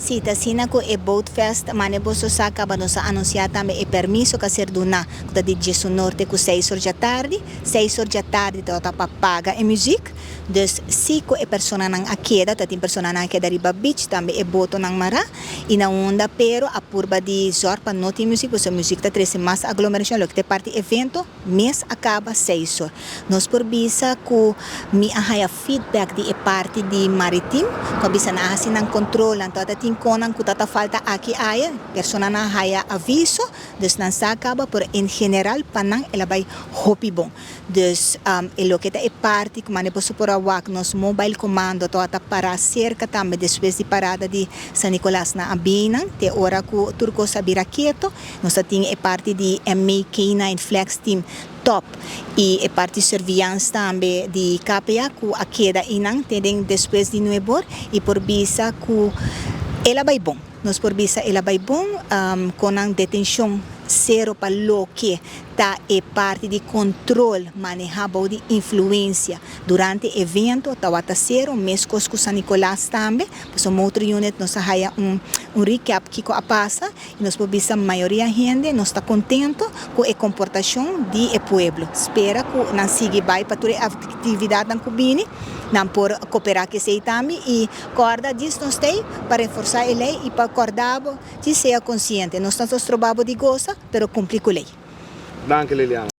Si, ta asina cu e Boat Fest, mane boso sa caba, nos a anuncia tambe e permiso cu a ser duna, cu ta di 11'or te cu 6'or djatardi. 6'or djatardi ta pa paga e music. Dus si cu e personanan a keda, ta tin personanan a keda riba beach, tambe e botonan mara y na unda, pero a purba di zorg pa no tin music, pasobra music ta trece mas aglomeracion. Loke ta parti evento mes a caba 6'or. Nos por bisa cu mi a haya feedback di e parti di Maritime, cu a bisa nan a haci nan control, anto ta tin conan cu ta falta aki aya, personanan a haya aviso, dus nan sa caba, pero en general pa nan el a bay hopi bon. Dus e loke ta e parti cu mane boso por a wak, nos mobile commando ta para cerca tambe despues di parada di San Nicolas na Abina, te ora cu tur cos a bira keto. Nos tin e parti di MK9 Flex Team top y e parti surveillance tambe di KPA cu a keda einan te despues di 9'or y por bisa cu el a bay bon. Nos por bisa el a bay bon, cu detencion cero pa loke ta e parti di control maneha di influencia durante evento, tawata cero, mescos cu San Nicolas tambe. Pues o motor unit nos a haya un recap kico a pasa y nos por bisa mayoria hende nos ta contento cu e comportacion di e pueblo. Spera cu nan sigui bay pa tur actividad cu bini, nan por coopera cu esey tambe y corda dis nos t'ey pa reforsa e ley y pa corda bo di sea consciente. Nos no ta stroba bo di gosa, pero cumpli cu ley. Danki, Liliana.